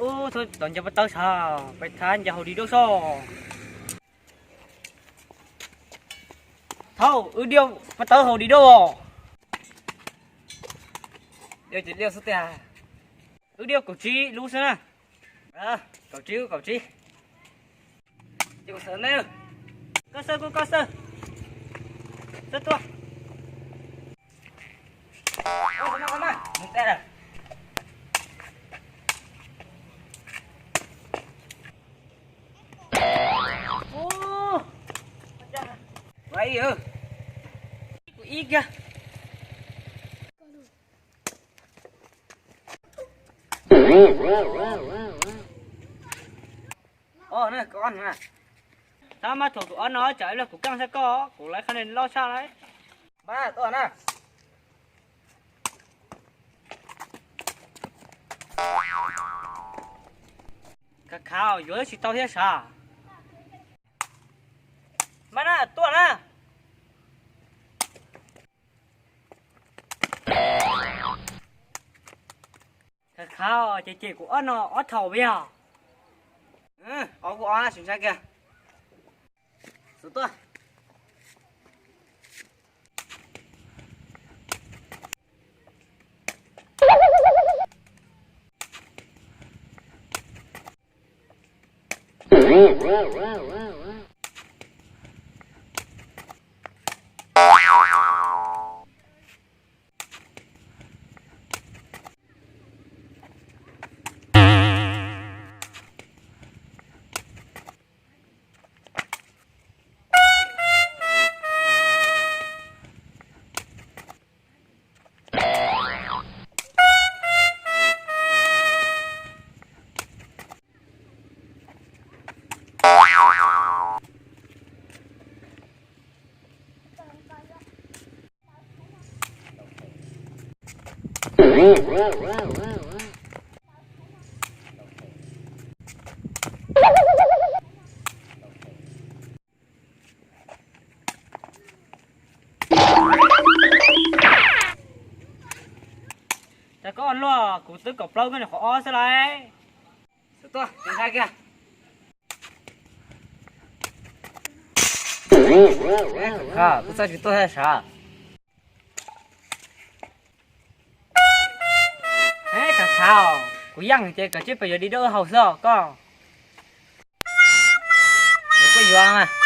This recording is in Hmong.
Ub, thaum ncaws paj tawb sav, peb thab ncaws haus di dab sob. Thaum wb diaj paj tawb haus di dab os. Diaj ces diaj xwb tiag. Wb diaj kaum tsib lub xwb na. Kaum tsib, kaum tsib. Ces kuv xav ne. Koj xawb, koj xawb. Xawb tuaj. Ib kiag. Tab mas thaum tus ob no tsam ib pliag kuv keej sab koj, kuv lawv qhab ne loj tshaj lauj. Mas tuaj na. Khav khav yuav tsis tau thiab sav. Mas na, tuaj na. Khav khav ces cem kuv ob no ob thaum yog. Ob kuj ob, sim saib kiag. Xub tuaj. Cas koj ua luaj, kuv twb kaum plaub koj niam qhuav ob xwb lauj. Tuaj, tuaj kiag. Koj txhob tsis tuaj thiab sav. Khav khav, kuv yeej ces koj tsis pom yuav di dab haus xwb os koj. Yuav kuj yuav mas.